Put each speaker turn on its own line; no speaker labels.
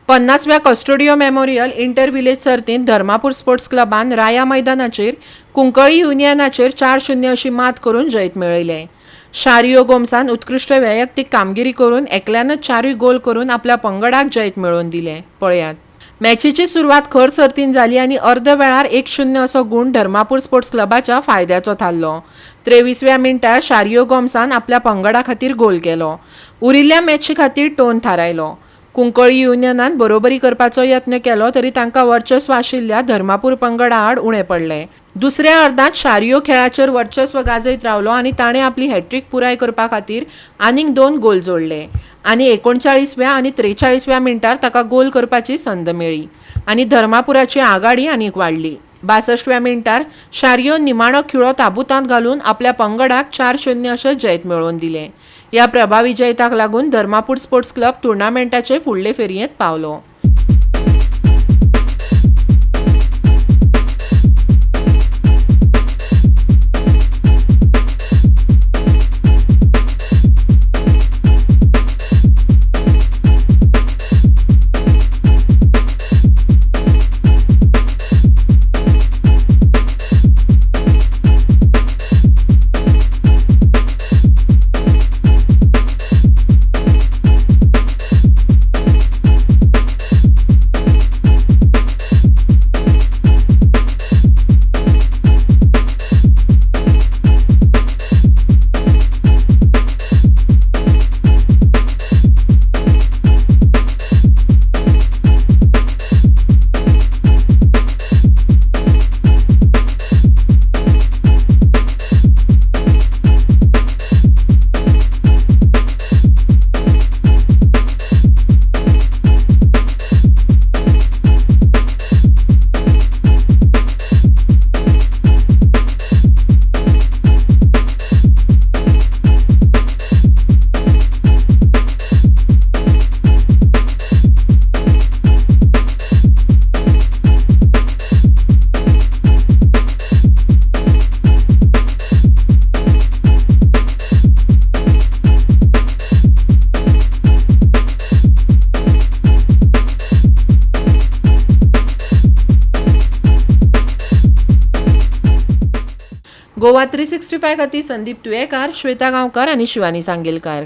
50व्या कस्टोडियो memorial inter village सर्तींत Dharmapur sports क्लबान राया मैदानाचेर कुंकळी युनियनाचेर 4-0 अशी मात करून जैत मेळयलें. शारियो गोम्सान उत्कृश्ट वैयक्तीक कामगिरी करून एकल्यानच 4 गोल करून आपल्या पंगडाक जैत मेळोवन दिलें. पळयात, मॅचीची सुरवात खर सर्तीन जाली आनी अर्द वेळार 1-0 असो गूण धर्मापूर स्पोर्ट्स क्लबाच्या फायद्याचो थारलो. 23व्या मिनटार शारियो गोम्सान आपल्या पंगडा खातीर गोल केलो. उरिल्ल्या मॅची खातीर टोन थारायलो. कुंकळी युनियनान बरोबरी करपाचो यत्न केलो तरी तांकां वर्चस्व आशिल्ल्या धर्मापूर पंगडा आड उणें पडलें. दुसऱ्या अर्दांत शारियो खेळाचेर वर्चस्व गाजयत रावलो आनी ताणें आपली हॅट्रीक पुराय करपा खातीर आनीक 2 गोल जोडले आनी 39व्या आनी 43व्या मिनटार ताका गोल करपाची संद मेळ्ळी आनी धर्मापुराची आघाडी आनीक वाडली. 62व्या मिनटार शारियो निमाणो खिळो ताबुतांत घालून आपल्या पंगडाक 4-0 अशें जैत मेळोवन दिलें. ह्या प्रभावी जैताक लागून धर्मापूर स्पोर्ट्स क्लब टुर्नामेंटाचे फुडले फेरयेंत पावलो. गोवा 365 खातीर संदीप तुयेकार, श्वेता गांवकार आनी शिवानी सांगेलकार.